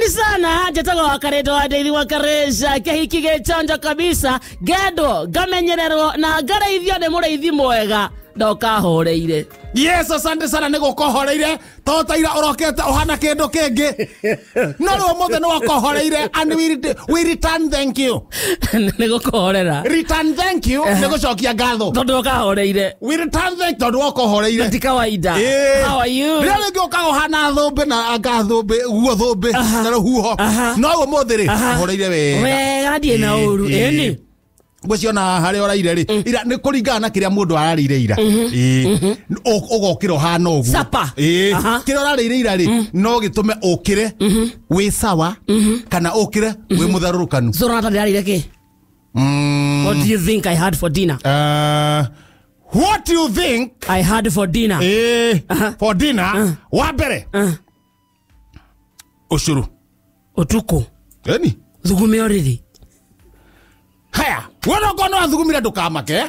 Asanteni sana njĩtagwo wakarĩtwo wa ndeithi wa Karesha kĩhiki gĩchonjo kabisa ngendo ngamenyererwo na ngareithio nĩ mũrĩithi mwega ndokahoreire. Yes, asante sana nä gå kohoreire to taira å rokete å hana kä ndå kä ngä no rä å mothe nä wakohoreire and we return thank you. Nä gå kåhorera Return thank you nä gå cokia ngatho. Tondå ũkahoreire. We return thank tondå wakohoreire. Ti kawaida. How are you? Rä rä ngä å kaga å hana thå na anga thå guo thå na rå huho no å må thä rä horeire wega. Wega ndiä na å ru ĩni. Ngwĩciona harĩa ũraire rĩ ira nĩ kũringana na kĩrĩa mũndũ ararĩire ira ũgokĩra ũhana ũguo kĩrĩa ũrarĩire ira rĩ no gĩtũme ũkĩre wĩ sawa kana ũkĩre wĩ mũtharũrũkanu. So ũrona ta ndĩrarĩire kĩ? What do you think I had for dinner? What do you think I had for dinner? For dinner wa mbere ũcũrũ ũtukũ ĩni thugume ũrĩrĩ. Haya, wona kono athugumire ndukamake.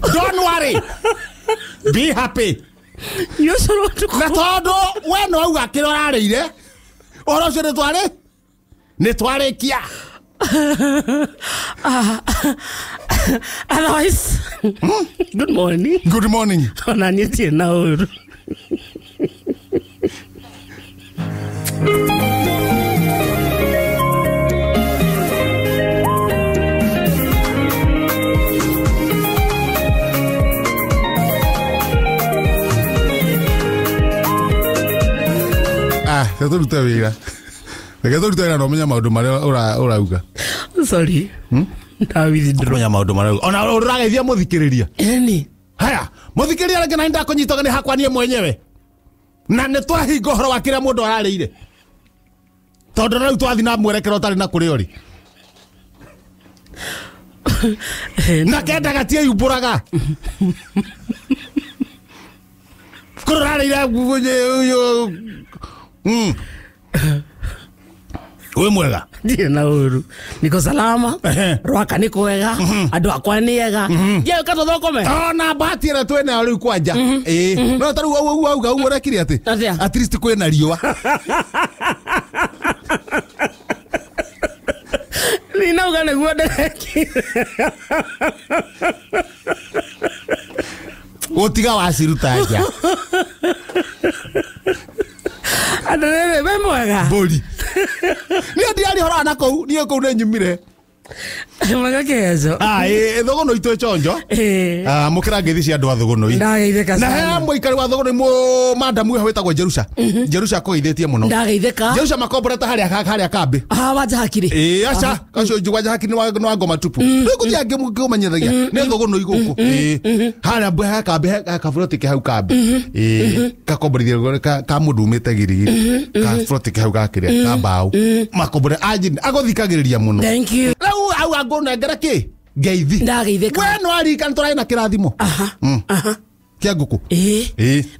Don't worry. Be happy. Na tondu we no auga kĩrĩa ũrarĩire ũhoro ũcio nĩ nĩ twarĩkia. Otherwise, good morning. Good morning. Ona niĩ ndirĩ na ũru. Reke tũrute wĩra. Reke tũrute wĩra na ũmenye maũndũ marĩa ũrauga. Sorry. Ndawithdraw. Ũmenya maũndũ marĩa ũrauga. Ona ũrageithia mũthikĩrĩria. Ĩni. Haya, mũthikĩrĩria reke na nĩndakũnyita nĩ hakwa niĩ mwenyewe. Na nĩ twahinga ũhoro wa kĩrĩa mũndũ ararĩire. Tondũ rĩu twathiĩ na mwerekero ũtarĩ na kũrĩa ũrĩ. Na kenda gatieyumbũraga. Kũrĩa ũrarĩire Wĩ mwega? Ndirĩ na ũru. Niko salama. Rwaka nĩ kwega. Andũ akwa nĩ ega. Ndiũĩ ka tũthũkũme. Ona bahati ĩrĩa twĩ nayo rĩu kwanja. No ta rĩu ũguo auga ũguo ũrekire atĩ. At least kwĩna riũa. Ninauga nĩguo ndĩrekire. Gũtiga waciruta nja. Andũ rĩrĩ wĩ mwega? Mbũri. Niĩ ndiarĩ horo na kũu, niĩ kũu nĩ nyumire. Mwega kĩheco. Thũgũnũi twĩ chonjo. Mũkĩra ngeithi cia andũ a Thũgũnũi. Ndageithĩka sana. Na he mũikari wa Thũgũnũi madamu ũyũ wĩtagwo Jerusha. Jerusha akũgeithĩtie mũno. Ndageithĩka. Jerusha makomborete harĩa kambĩ. Wanja hakiri. Aca, acio wanja hakiri nĩ wa ngoma tupu. Rĩu ngũthiĩ ngĩmũmenyithagia nĩ Thũgũnũi gũkũ. Harĩa he kambĩ he kaburoti ke hau kambĩ. Gakomborithio ka mũndũ umĩte Girigiri. Kaburoti ke hau gakĩrĩa ka mbaũ. Makombore agũthikagĩrĩria mũno. Thank you. Rĩu auga ngũnengera kĩ? Ngeithi. Ndageithĩka. We no arikana tũrarĩ na kĩrathimo. Kĩa ngũkũ.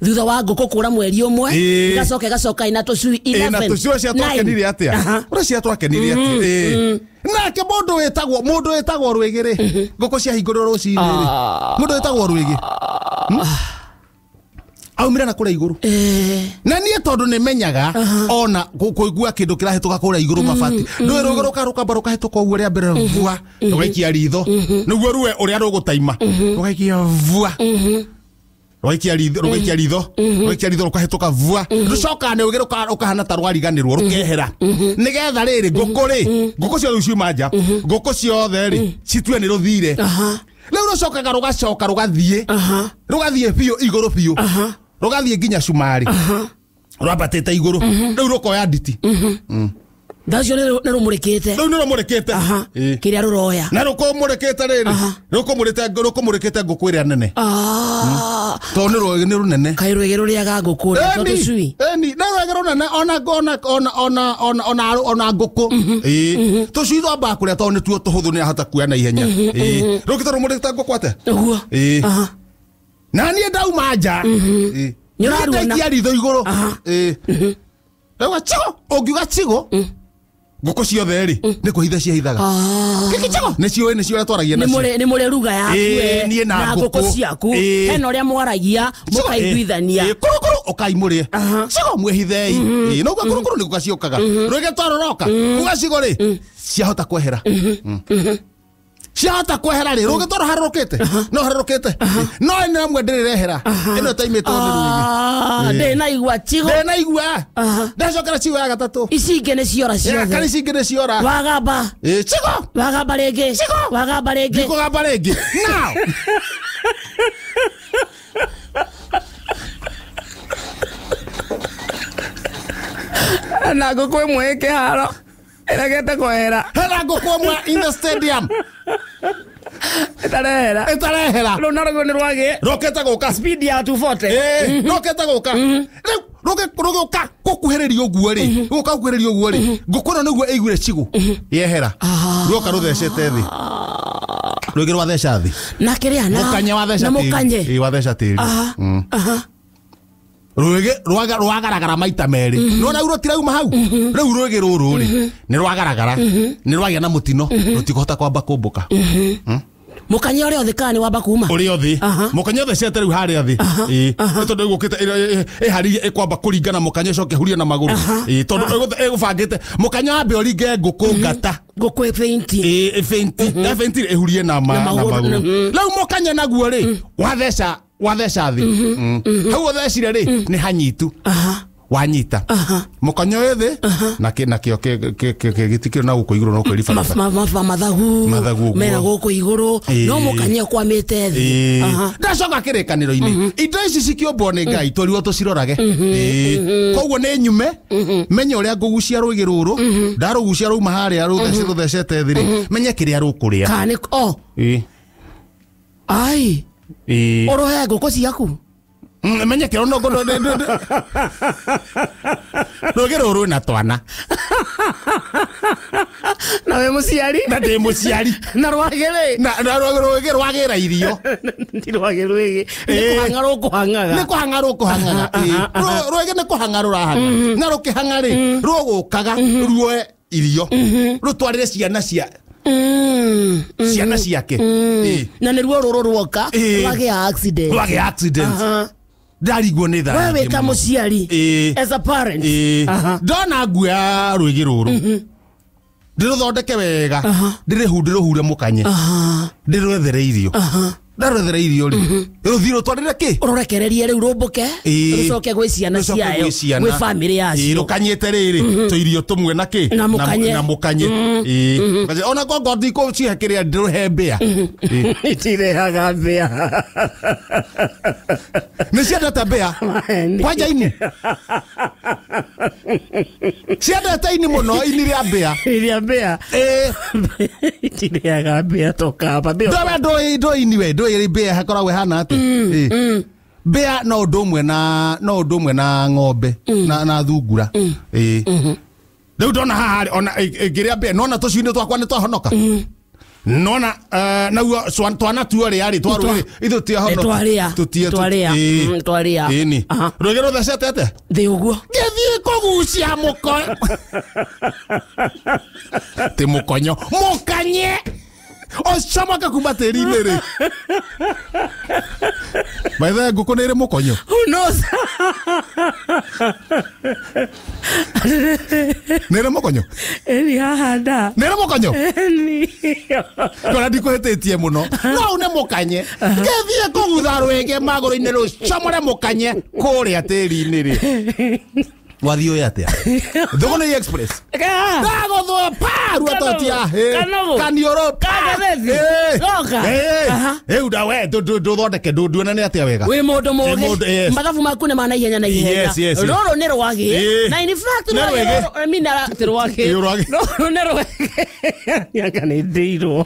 Thutha wa ngũkũ kũra mweri ũmwe igacoka igacoka ina tũcui 11. Na tũcui ũrĩa twakenirie atĩa? Ũrĩa cia twakenirie atĩa? Nake mũndũ wĩtagwo Rwĩgĩ rĩ, ngũkũ ciahingũrwo rũcinĩ rĩ. Mũndũ wĩtagwo Rwĩgĩ. Aumire na kũrĩa igũrũ. Na niĩ tondũ nĩ menyaga ona kũigua kĩndũ kĩrahĩtũka kũrĩa igũrũ mabati. Ndũĩ rũgĩ rũkarũkamba rũkahĩtũka ũguo rĩa mbere vua, rũgaikia ritho. Nĩguo ruwe ũrĩa rũgũtaima. Rũgaikia vua. Rũgaikia ritho, rũgaikia ritho, rũgaikia ritho rũkahĩtũka vua. Rũcokaga nĩ ũgĩ rũkahana ta rwariganĩrwo rũkehera. Nĩgetha rĩrĩ ngũkũ rĩ, ngũkũ ciothe ciuma nja, ngũkũ ciothe rĩ citue nĩ rũthire. Rĩu rũcokaga rũgacoka rũgathiĩ. Rũgathiĩ biũ igũrũ biũ. Rũgathiĩ nginya cumarĩ. Rwambatĩte igũrũ. Rĩu rũkoya nditi. Ndacio nĩ rũmũrĩkĩte. Rĩu nĩ rũmũrĩkĩte. Kĩrĩa rũroya. Na rũkũmũrĩkĩte rĩrĩ. Rũkũmũrĩkĩte ngũkũ ĩrĩa nene. Tondũ nĩ rũnene. Kaĩ rwĩgĩ rũrĩaga ngũkũ rĩ, to tũcui. Ĩni, nĩ rwĩgĩ rũnene ona ngũkũ. Tũcui twambaga kũrĩa tondũ nĩtuo tũhũthũ nĩ ahota kuoya na ihenya. Rũkĩte rũmũrĩkĩte ngũkũ atĩa? Ũguo. Na niĩ ndauma nja. Nĩ ũraruona. Ndaikia ritho igũrũ. Ndauga chigo, ũngiuga chigo. Ngũkũ ciothe rĩ nĩ kũhitha ciahithaga. Kĩkĩ chigo nĩ ciũĩ nĩ ciũrĩa twaragia nacio. Nĩ mũrĩ ruga yaku na ngũkũ ciaku. Hena ũrĩa mwaragia mũkaiguithania. Kũrũ kũrũ ũkai mũrĩe cigo mwĩhithei. No kũrũ nĩ gũkaciũkaga rwĩgĩ twarũroka kuga cigo rĩ ciahota kwehera ciahota kwehera rĩ rũgĩ twarũ harũrũkĩte no harũrũkĩte no ĩno ĩmwe ndĩrĩrehera ĩno ĩtaimĩtwo nĩ rwĩgĩ ndĩnaigua cigo ndĩnaigua ndacokera cigo ya gatatũ ici ingĩ nĩ ciora ciothe ici ingĩ nĩ ciora wagamba cigo wagamba rĩngĩ cigo wagamba rĩngĩ ndikũgamba rĩngĩ now na ngũkũ ĩmwe ĩ kĩharo ĩregete kwehera hena ngũkũ ĩmwe in the stadium ĩtarehera ĩtarehera rũu naruo nĩ rwagĩ rũkĩte gũka speed ya 240 rũkĩte gũka rĩu rũgĩũka gũkuhĩrĩria ũguo rĩ gũka gũkuhĩrĩria ũguo rĩ ngũkũ ĩno nĩguo ĩiguire cigũ yehera ruoka rũthecete thĩ rwĩgĩ rwatheca thĩ na kĩrĩa na mũkanye watheca na mũkanye tĩri watheca tĩri rwĩgĩ rwagaragara maita merĩ nona rĩu rũtirauma hau rĩu rwĩgĩ rũrũ rĩ nĩ rwagaragara nĩ rwagĩa na mũtino rũtikũhota kwamba kũmbũka mũkanye ũrĩa ũthĩ kana nĩ wamba kuma ũrĩa ũthĩ mũkanye ũthecete rĩu harĩa thĩ nĩ tondũ ĩgũkĩte ĩharĩrie ĩkwamba kũringa na mũkanye ĩcoke ĩhurie na magũrũ tondũ ĩgũbangĩte mũkanye wambe ũringe ngũkũ ngata ngũkũ ĩbĩnti ĩbĩnti ĩbĩnti ĩhurie na magũrũ rĩu mũkanye naguo rĩ watheca thĩ hau ũthecire rĩ nĩ hanyitu wanyita mũkonyo wĩ thĩ na kĩo gĩti kĩo na gũkũ igũrũ no kwĩribaraba mathagu Mathagu ũguo. mena gũkũ igũrũ no mũkanye ũkwamĩte thĩ ndacoka kĩrĩkanĩro-inĩ indo ici cikĩũmbwo nĩ Ngai tũriwo tũcirorage koguo nĩ nyume menye ũrĩa ngũgucia rwĩgĩ rũrũ ndarũgucia rwauma harĩa rũthecete thĩ rĩ menye kĩrĩa rũkũrĩa kana nĩ o ai ũrũhe ngũkũ ciaku menye kĩrĩa no rwĩgĩ rũrũ rwĩna twana na wĩ mũciari na ndĩ mũciari na rwagĩ rĩ na rwĩgĩ rwagĩra irio ti rwagĩ rwĩgĩ nĩ kũhang'a rũkũhang'aga nĩ kũhang'a rũkũhang'aga rwĩgĩ nĩ kũhang'a rũrahang'a na rũkĩhang'a rĩ rũgũkaga ruoe irio rũtwarĩre ciana cia ciana ciake na nĩruo rũrũ ruoka rwagĩa accident rwagĩa accident ndarigwo nĩ tha we wĩ ta mũciari as a parent ndona nguoya rwĩgĩ rũrũ ndĩrũthondeke wega ndĩrĩhure mũkanye ndĩrwethere irio ndarwethere irio rĩ rũthiĩ rũtwarĩre kĩ ũrũrekererie rĩu rũmbũke rũcoke gwĩ ciana ciayo gwĩ bamĩrĩ yacio rũkanyĩte rĩrĩ tũirio tũmwe na kĩ Na mũkanye. na mũkanye ona kongo ndikũcihe kĩrĩa ndĩrũhe mbĩa itirehaga mbĩa nĩ ciendete mbĩa kwanja ini ciendete ini mũno ini rĩa mbĩa iria mbĩa itirehaga mbĩa tokaba mbĩa ndũĩ ndũĩ ini we ndũĩ mbĩa hakoragwo ĩhana atĩa mbĩa no ũndũ ũmwe na no ũndũ ũmwe na ng'ombe na thungura rĩu ndona haha rĩ ona ĩngĩrĩa mbĩa nona tũcui-inĩ twakwa nĩ twahonoka nona naguo twana tuo rĩa rĩ twarũĩ ithuĩ Nĩ twarĩa. Twarĩa. Twarĩa. ĩni rwĩgĩ rũthecete atĩa thĩ ũguo ngĩthiĩ kũgucia mũko ti mũkonyo mũkanye ũcomoke kuma tĩri-inĩ rĩ by the way ngũkũ nĩ ĩrĩ mũkonyo who knows nĩ ĩrĩ mũkonyo ĩni haha nda nĩ ĩrĩ mũkonyo ĩni ndona ndikũhĩtĩtie mũno no une mũkanye ngĩthiĩ kũgutha rwĩgĩ magũrũ-inĩ rũcomore mũkanye kũrĩa tĩri-inĩ rĩ wathiĩ ũyũ atĩa Thũgũnĩ Express ndagũthwo pa ruototia Kanogo. kanioro Kagathethi. Goka. Aha. rĩu ndawe ndũthondeke nduonane atĩa wega wĩ mũndũ Ndĩ mũndũ, yes. mũgĩ mathabu maku nĩ ma naihenya na ihenya Yes, yes, yes. rũrũ nĩ rwagĩ na in fact Nĩ rwagĩ rwĩgĩ. rũrũ- I mean, ti rwagĩ Ĩ, rwagĩ. rũrũ nĩ rwĩgĩ anga nĩ ndĩirwo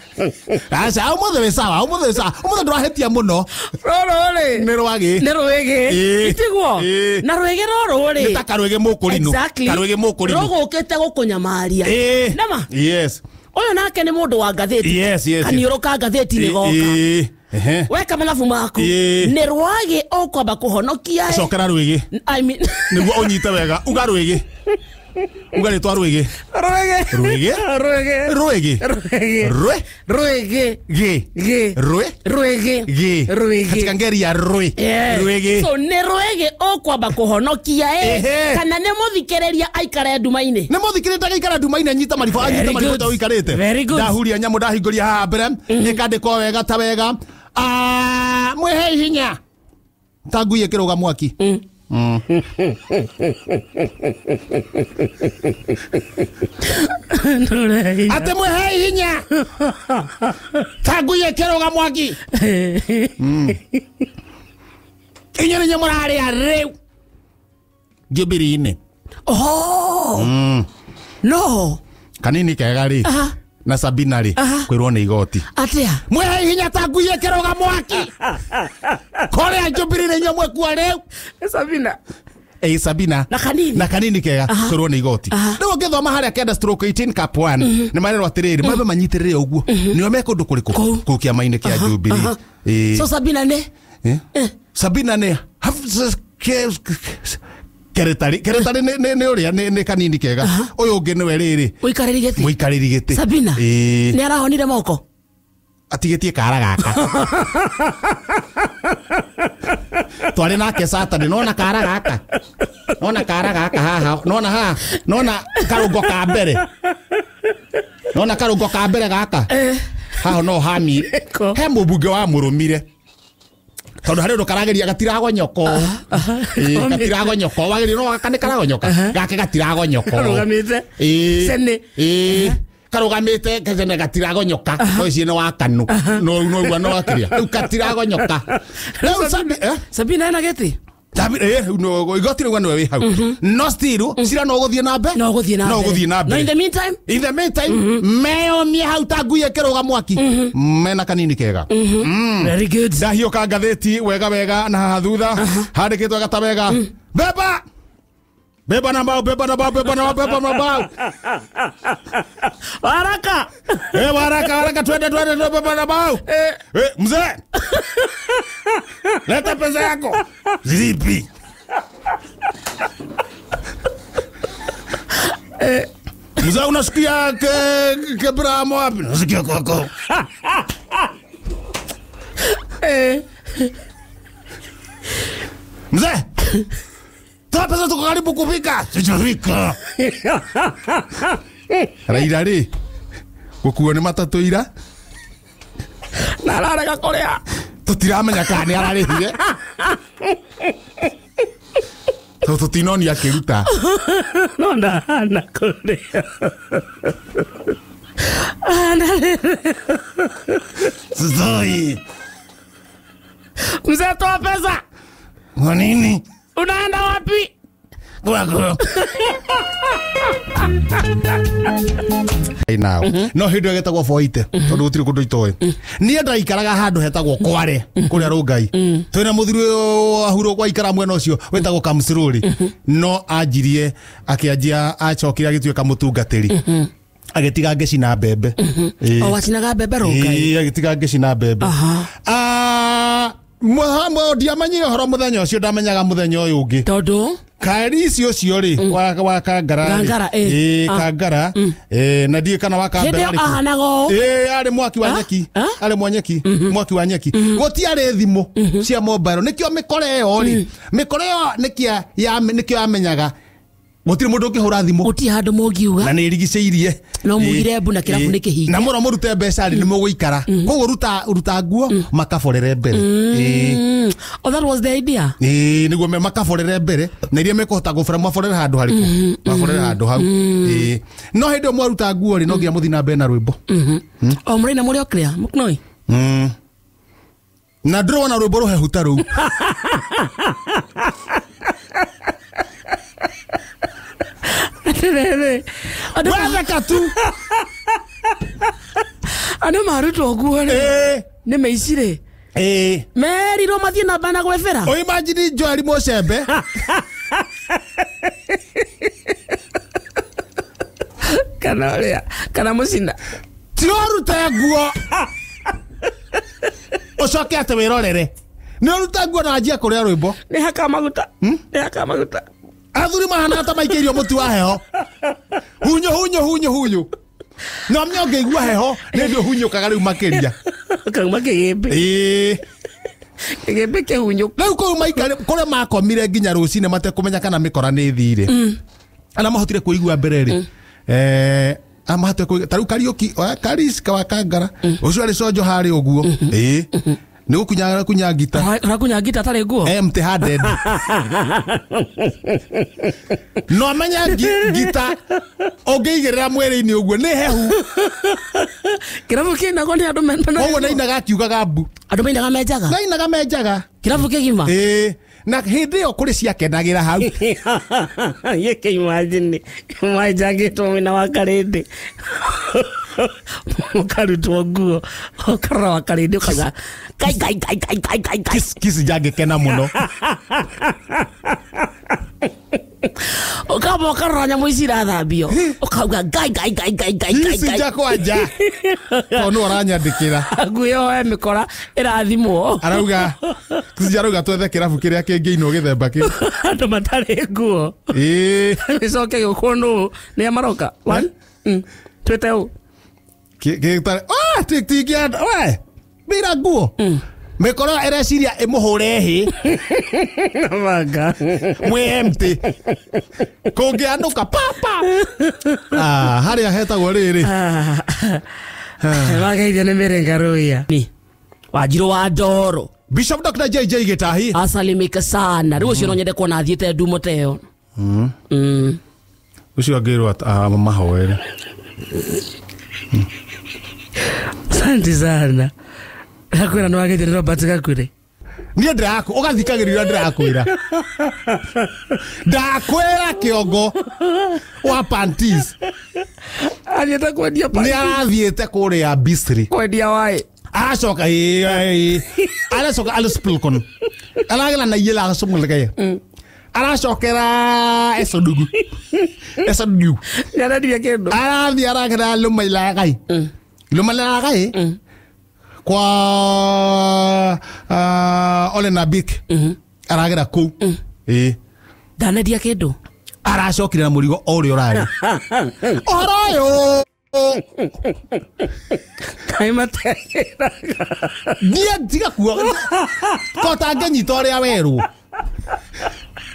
aca ũmũthĩ wĩ sawa ũmũthĩ wĩ sawa ũmũthĩ ndũrahĩtia mũno rũrũ rĩ nĩ rwagĩ nĩ rwĩgĩ itiguo Ĩ. na rwĩgĩ rũrũ nĩ rĩ ta karwĩgĩ mũkũrinũ Exactly. karwĩgĩ mũkũrinũ rũgũkĩte gũkũnyamaria Nama? yes ũyũ nake nĩ mũndũ wa ngathĩti Yes, yes, yes. kaniũrũ ka ngathĩti nĩ goka Ehe. weka mathabu maku Ĩ. nĩ rwagĩ ũkwamba kũhonokia cokera rwĩgĩ I mean nĩguo ũnyite wega uga rwĩgĩ Uga rĩtwa Rwĩgĩ. Rwĩgĩ. Rwĩgĩ. Rwĩgĩ. Rwĩgĩ. Rwĩgĩ. Rwĩ. Rwĩgĩ. Gĩ. Gĩ. Rwĩ. Rwĩgĩ. Gĩ. Rwĩgĩ. Katika ngeri ya rwĩ. Yeah. Rwĩgĩ. So nĩ rwĩgĩ ũkwamba kũhonokia ĩ Ehe. kana nĩ mũthikĩrĩria aikare nduma-inĩ. Nĩ mũthikĩrĩria ndagaikara nduma-inĩ anyita maribũ anyita Very maribũ good. ta ũikarĩte. Very good. Ndahuria nyamũ ndahingũria haha mbere ĩkandĩkwo wega ta wega. Ah, mwĩhei hinya ta ngui ĩkĩrũga mwaki. Atĩ mwĩhei hinya ta ngui ĩkĩrũga mwaki. Inyuĩ nĩ inyuĩ mũrarĩa rĩu Jubilee-inĩ. Oh. No. Kanini kega rĩ Aha. na Sabina rĩ Aha. kwĩrwo nĩ igoti. Atĩa? Mwĩhei hinya ta ngui ĩkĩrũga mwaki kũrĩa Jubilee nĩ inyuĩ mwĩkua rĩu. Sabina. Ĩ Sabina Na kanini. na kanini kega kwĩrwo nĩ igoti. Rĩu ũngĩthoma harĩa kenda stroke 18 cap 1 nĩ marerwo atĩrĩrĩ mambe manyitĩrĩre ũguo nĩo me kũndũ kũrĩkũ Kũu. kũu kĩama-inĩ kĩa Jubilee. Ĩ. So Sabina nĩ? Eh? Sabina nĩ keretari keretari nĩ ũrĩa nĩ kanini kega ũyũ ũngĩ nĩwe rĩrĩ Ũikarĩri gĩtĩ. mũikarĩri gĩtĩ. Sabina. Ĩ. Nĩ arahonire moko. Atigĩtie kara gaka twarĩ nake Saturday nona kara gaka nona kara gaka haha nona haha nona karũngo ka mbere nona karũngo ka mbere gaka haha no hami Ko. he mũmbunge wa mũrũmire tondũ harĩ ũndũ karageria gatiragonyoka Ĩ, gatiragonyoka wagĩrĩire no gaka nĩ karagonyoka gake gatiragonyoka Karũgamĩte. Ĩ. Cene. Ĩ. Karũgamĩte kacene gatiragonyoka no ici nĩ wa kanu no no no akiria rĩu gatiragonyoka rĩu eh? Sabina ena gĩtĩ? Igoti rĩu nĩwe wĩ hau no still cira no ũgũthiĩ na mbere No ũgũthiĩ na no mbere. ũgũthiĩ na No in mbere the meantime? in the meantime meyomie hau ta ngui ĩkĩrũga mwaki mena kanini kega. Very good. Ndahiũka ngathĩti wega wega na haha thutha handĩkĩtwo wega ta wega beba beba na mbao beba na mbao beba na mbao beba na mbao Haraka. Eh, waraka waraka twende twende twende beba na mbao. Eh, mzee leta pesa yako zipi. Mzee unasikia kebramo wapi? Nasikia kwako. Mzee toa pesa tuko karibu kufika. Sijafika. Raila rĩ gũkuo nĩ matatũ ira Na ararega kũrĩa. tũtiramenya kana nĩ ararĩhire tondũ tũtinoni akĩruta. No ndahana kũrĩa. Sisoi. Mzee toa pesa. Kwa nini? Unaenda wapi? Kwako. Now no hĩndĩ ĩyo getagwo boite tondũ gũtirĩ kũndũ itoĩ niĩ ndaikaraga handũ hetagwo kware kũrĩa Rũngai twĩna mũthuri ũyũ ahurwo gwaikara mwena ũcio wĩtagwo Kamsiruri no anjirie akĩanjia acokire agĩtuĩka mũtungatĩri agĩtiga ngĩcina mbembe. Ĩ. O wacinaga mbembe Rũngai. Ĩ, agĩtiga ngĩcina mbembe. Aha. Ah, ndiamenyire ũhoro mũthenya ũcio ndamenyaga mũthenya ũyũ ũngĩ Tondũ Karisi ũcio rĩ wa Kangara rĩ. Kangara, ĩ. Ĩ, Ah. Kangara na ndiĩ kana wa hĩndĩ Kambera ĩyo rĩ. ahanaga ũũ. Ĩ, arĩ mwaki wa Ah? nyeki Ah? arĩ mwanyeki mwaki wa nyeki gũtiarĩ thimũ cia mobile nĩkĩo mĩkora ĩyo rĩ mĩkora ĩyo nĩkĩo yamenyaga gũtirĩ mũndũ ũngĩhũra thimũ Gũtirĩ handũ na mũngiuga. nä rigicä No mugire mbu na kĩrabu nĩ kĩhinge. na må no må rute mbeca rä nä må gå ikara koguo ruta nguo makaborere mbere. Ĩ. Oh, that was the idea. Ĩ, nĩguo makaborere mbere na iria mekũhota gũbora maborere handũ harĩkũ maborere handũ hau. Ĩ. No hĩndĩ ĩyo mwaruta nguo rĩ no nginya mũthiĩ na mbere na rwĩmbo. O mũraina mũrĩ o clear, mũknoi. Na ndĩrona rwĩmbo rũhehu ta rũu. Atĩrĩrĩ. Watheka tu. Andũ marutwo nguo rĩ. Ĩ. Nĩ maici rĩ. Ĩ. Merirwo mathiĩ na mbere na gwĩbĩra. Ũ imagine Joel Mũcembe Kana ũrĩa. Kana mũcina. ti ũrute nguo ũcoke atĩ wĩrorere nĩ ũrute nguo na wanjie kũrĩa rwĩmbo. Nĩ haka maguta. Nĩ haka maguta. Athuri mahana ta maikĩirio mũtu wa heho. Hunyo hunyo hunyo hunyo. No menya ũngĩigua heho nĩ ndĩ ũhunyũkaga rĩu makĩria. Kauma kĩgĩmbĩ. Ĩĩ. Kĩgĩmbĩ kĩhunyũku. Rĩu kũu maikare kũrĩa makomire nginya rũcinĩ matekũmenya kana mĩkora nĩ ĩthire. Arĩa mahotire kũigua mbere rĩ. Amahotire kũigua ta rĩu Kariũki Karis wa Kangara ũcio arĩ conjo harĩ ũguo. Ĩĩ. Nĩ gũkunya kunya ngita. Ũrakunya ngita atarĩ nguo? Empty handed. No menya ngita ũngĩigĩrĩra mwĩrĩ-inĩ ũguo nĩ hehu. Kĩrabu kĩinagwo nĩ andũ mena. Koguo nainaga akiugaga mbu. Andũ mainaga menjaga? Nainaga menjaga. Kĩrabu kĩgima? Ĩĩ. Na hĩndĩ ĩyo kũrĩ ciakenagĩra hau. Gĩkĩ imagine manjangĩtwo mwena wa Karĩndĩ. Ũkarutwo nguo ũkarora wa Karĩndĩ ũkauga kai kai kai kai kai kai kai. Kisi njangĩkena mũno. Ũkamba ũkarora nyamũ ici irathambio ũkauga ngai ngai ngai ngai ngai ngai Ici ngai. nja kwa nja. Tondũ nĩwe ũranyandĩkĩra. Nguo ĩyo mĩkora ĩrathimwo. Arauga Kisi arauga twethe kĩrabu kĩrĩa kĩngĩinwo gĩthemba kĩu. Andũ matarĩ nguo. Ĩĩ. Gĩcoke gĩũkwo nũ nĩa maroka. One. Twĩte ũ. Gĩtarĩ tingĩenda we mĩira nguo. Mĩkora ĩreciria ĩmũhũre hĩ. Manga. Mwĩ empty. Kũngĩanũka pa pa. Harĩa hetagwo rĩrĩ. Mageithio nĩ mĩrenga rũĩa. Wanjirũ wa Ndoro. Bishop Dr. JJ Gĩtahi. Asalimika sana. Rĩu ũcio no nyende kuona athiĩte ndumo ta ĩyo. Ũcio angĩrwo mahoere. Asante sana. Nakwĩra nĩ wageithio nĩ Robert Gakuire. Niĩ ndĩraku ũgathikagĩrĩria ndĩrakwĩra. Ndakwĩra kĩongo wa panties. Athiĩte kwendia Nĩ arathiĩte kũrĩa Bisri. Kwendia waĩ. Aracoka ĩĩ aracoka Alice-Plukon. Aragera na iyela aracũmũrĩkaye. Aracokera Esodugu. Esodugu. Nĩ arendirie kĩndũ. Arathiĩ aragera Lũmailagai. Lũmailagai. Kwa Ole Nabik. Aragera kũu. Ĩĩ. Ndanendia kĩndũ. Aracokire na mũrigo o ũrĩa ũrarĩ. Ũhoro ũyũ. Kaĩ matekĩraga. Niĩ tiga kuoga. Ko tangĩnyita ũrĩa werwo.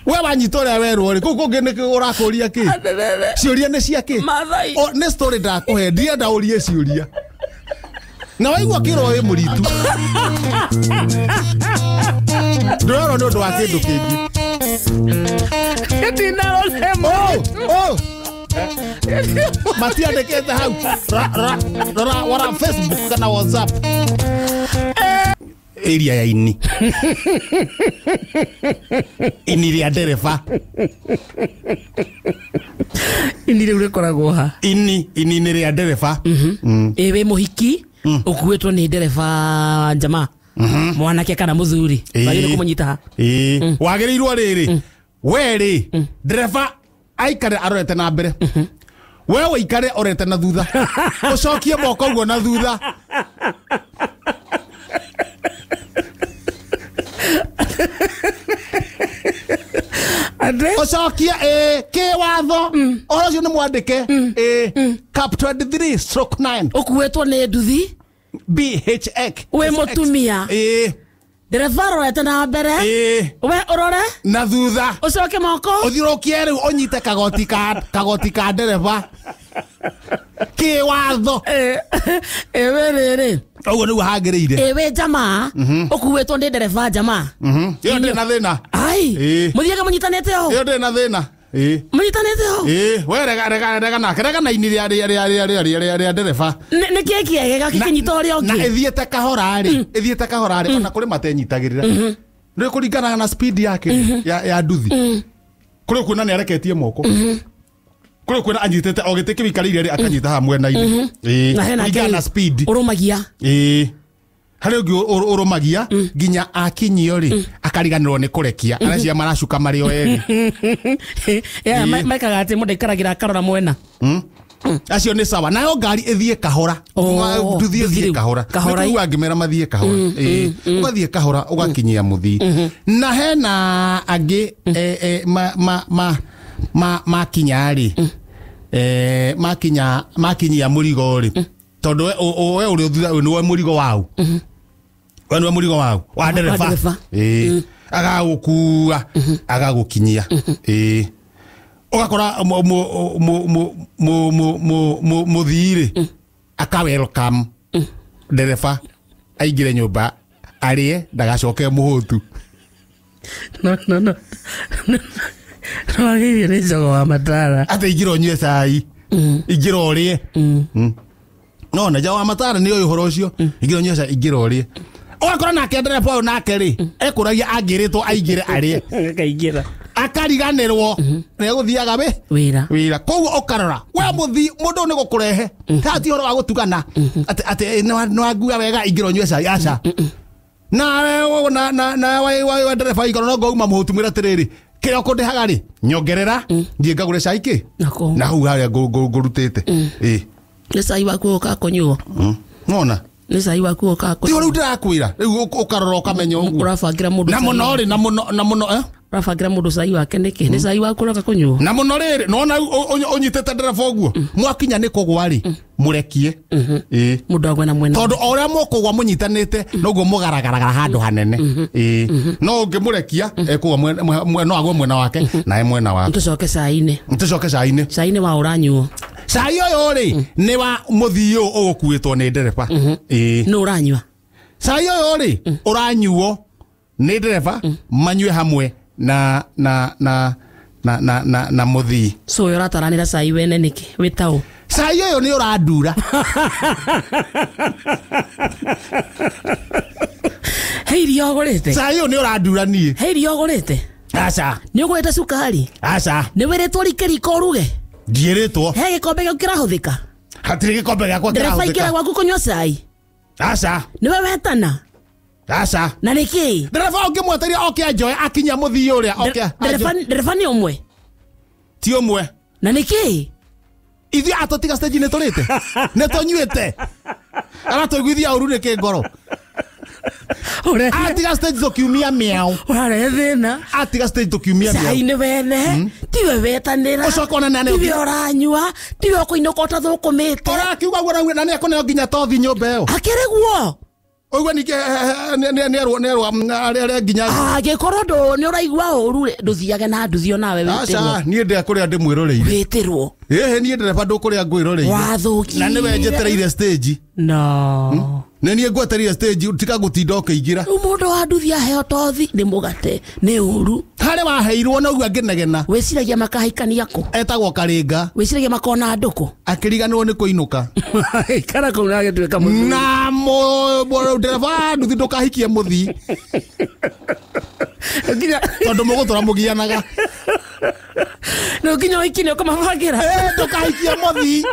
We wanyita ũrĩa werwo rĩ, kũu kũngĩ nĩ ũrakũria kĩ? Ciũria nĩ cia kĩ? Maathai. Nĩ story ndakũhe, ndirenda ũrie ciũria. Na waigua kĩro wĩ mũritu. Ndĩrerwo nĩ ũndũ wa kĩndũ kĩngĩ. Oh, oh. Matiandĩkĩte hau. Rora wara Facebook kana WhatsApp. Area ya ini. Ini rĩa ndereba. Ini rĩu rĩkoragwo ha? Ini nĩ rĩa ndereba. Ĩ wĩ mũhiki ũkuĩtwo nĩ ndereba njamaa. Mwanake kana mũthuri. Wagĩrĩirwo kũmũnyita ha? Ĩĩ. Wagĩrĩirwo rĩrĩ. We rĩ, ndereba aikare arorete na mbere. We ũikare orete na thutha. Ũcokie moko ũguo na thutha. Ũcokie kĩwatho. Ũhoro ũcio nĩ mwandĩke. Cap 23/9. Ũkuĩtwo nĩ nduthi. BHX. Wĩ mũtumia. Ndereba arorete na mbere. We ũrore na thutha. Ũcoke moko. Ũthiũrũkie rĩu ũnyite kagoti ka ndereba. Kĩwatho. Ĩwe rĩrĩ. Ũguo nĩguo hagĩrĩire. Ĩwe jamaa. Ũkuĩtwo nĩ ndereba jamaa. Ĩyo ndĩrĩ na thĩna. Ai. Mũthiage mũnyitanĩte ho. Ĩyo ndĩrĩ na thĩna. Mũnyitanĩte ho. We rega nake rega na ini rĩa ndereba. Nĩ kĩĩ kĩega gĩkĩnyita ũrĩa ũngĩ? Na ĩthiĩte kahora rĩ, ĩthiĩte kahora rĩ, ona kũrĩ matenyitagĩrĩra. Nĩ kũringana na speed yake ya nduthi. Kũrĩ kuona nĩ areketie moko. Kũrĩ kuona anyitĩte o gĩtĩ kĩu ikarĩire rĩ akanyita haha mwena-inĩ. Na hena Kũringana na speed. Ũrũmagia. Harĩ ũngĩ ũrũmagia nginya akinyio rĩ akariganĩrwo nĩ kũrekia areciria maracuka marĩ o erĩ. Maikaga atĩ mũndũ aikaragĩra akarora mwena. Acio nĩ sawa. Nayo ngari ĩthiĩ kahora. Oh, Nduthi ĩthiĩ nduthi rĩu. kahora. Kahora. Nĩ kũigua ngĩmera mathiĩ kahora. Ĩĩ. Ũgathiĩ kahora ũgakinyia mũthii. Na hena angĩ makinya rĩ. Makinya makinyia mũrigo rĩ. Tondũ we ũrĩ thutha nĩwe mũrigo wau. We nĩwe mũrigo wau. Wa ndereba. ndereba. Ĩĩ. Agagũkua agagũkinyia. Ĩĩ. Ũgakora mũthii rĩ aka welcome ndereba aingĩre nyũmba arĩe ndagacoke mũhũtu. No no no. Nĩwagĩrĩire nĩ njogo wa matara. Atĩ ingĩra ũnyue cai, ingĩra ũrĩe. No na njawa matara nĩ ũyũ ũhoro ũcio, ingĩra ũnyue cai, ingĩra ũrĩe. Ũgakora nake ndereba ũyũ nake rĩ ekũragia angĩrĩtwo aingĩre arĩe, Akaingĩra. akariganĩrwo nĩ egũthiaga wĩ Wĩra. wĩra. Koguo ũkarora we mũthii mũndũ ũyũ nĩ gũkũrehe haha ti ũhoro wa gũtugana atĩ atĩ nĩ wangua wega ingĩra ũnyue cai, aca. Nawe na na na wa ndereba igoro no ngouma mũhũtu mwĩra atĩrĩrĩ, kĩrĩa ũkũndĩhaga rĩ nyongerera thiĩ ngagũre cai kĩ Nako. na hau harĩa ngũrutĩte. Ĩĩ. Nĩ cai waku ũkaga kũnyuo. Nona Nĩ cai waku ũkaga ti ũrĩa kũnyuo. ndĩrakwĩra rĩu ũkarora ũkamenya ũguo. Ũrabangĩra mũndũ Na cai. mũno rĩ na mũno na mũno Ũrabangĩra mũndũ cai wake nĩkĩ? Nĩ cai waku ũroka kũnyuo. Na mũno rĩrĩ nona ũnyitĩte ndereba ũguo mwakinya nĩ kũgwa rĩ mũrekie. Ĩĩ. Mũndũ agwe na mwena. Tondũ o ũrĩa mũkũgwa mũnyitanĩte noguo mũgaragaragara handũ hanene. Ĩĩ. No ũngĩmũrekia ekũgwa no agwe mwena wake nawe mwena waku. Tũcoke cai-inĩ. Tũcoke cai-inĩ. Cai-inĩ wa ũranyuo. Cai ũyũ rĩ nĩ wa mũthii ũyũ ũgũkuĩtwo nĩ ndereba. Ĩĩ. Nũ ũranyua? Cai ũyũ rĩ ũranyuo nĩ ndereba manyue hamwe na na na na na na na mũthii. So ũyũ ũrataranĩra cai wene nĩkĩ? Wĩtaũ. Cai ũyũ nĩ ũrandura. He irio ũgũrĩte? Cai ũyũ nĩ ũrandura niĩ. He irio ũgũrĩte? Aca. Nĩ ũgũrĩte cukari? Aca. Nĩ wĩrĩtwo rike riko ũruge? Ndiĩrĩtwo. He gĩkombe gĩaku kĩrahũthĩka? Hatirĩ gĩkombe gĩakwa Ndereba aingĩra kĩrahũthĩka. gwaku kũnyua cai? Aca. Nĩwe wetana? Aca. Na nĩkĩ? Ndereba ũngĩmweteria oke anjoe akinya mũthii ũrĩa oke Ndereba anjoe. ndereba nĩ ũmwe? Ti ũmwe. Na nĩkĩ? Ithuĩ atũtiga stage nĩ tũrĩte nĩ tũnyuĩte aratũiguithia ũru nĩkĩ ngoro. Atiga stage tũkiumia mĩao. Ũrarehe thĩna. Atiga stage tũkiumia Cai mĩao. nĩ wene, tiwe wetanĩra, Ũcoke onane na tiwe ũranyua, tiwe ũkũinũka ũtathũkũmĩte. Ũrakiuga guo na nĩ ekũneo nginya tothi nyũmba ĩyo. Akĩrĩ guo? Ũigue ningĩ nĩerwo nĩerwo arĩa nginya. Angĩkorwo ndũ nĩ ũraigua ũru rĩ, ndũthiage na nduthi onawe Aca wĩtĩrwo. niĩ ndekũrĩa ndĩmwĩroreire. Wĩtĩrwo. Ĩhĩ niĩ ndereba ndũkũrĩa ngwĩroreire. Wathũkire. Na nĩwe njetereire stage. No. Nĩ niĩ ngwetereire stage tiga gũtinda ũkĩingĩra. Rĩu mũndũ wa nduthi aheo tothi nĩ mũgate nĩ ũru. Harĩ waheirwo noguo angĩnegena. Wĩciragia makahikania kũ? Etagwo Karinga. Wĩciragia makona andũ kũ? Akĩriganĩrwo nĩ kũinũka. Ikara kũu na agĩtuĩka mũthuri. Na ndereba nduthi ndũkahikie mũthii. Nginya Tondũ mũgũtũra mũgianaga. no nginya ũhiki nĩ ũkũmabangĩra. Ndũkahikie mũthii.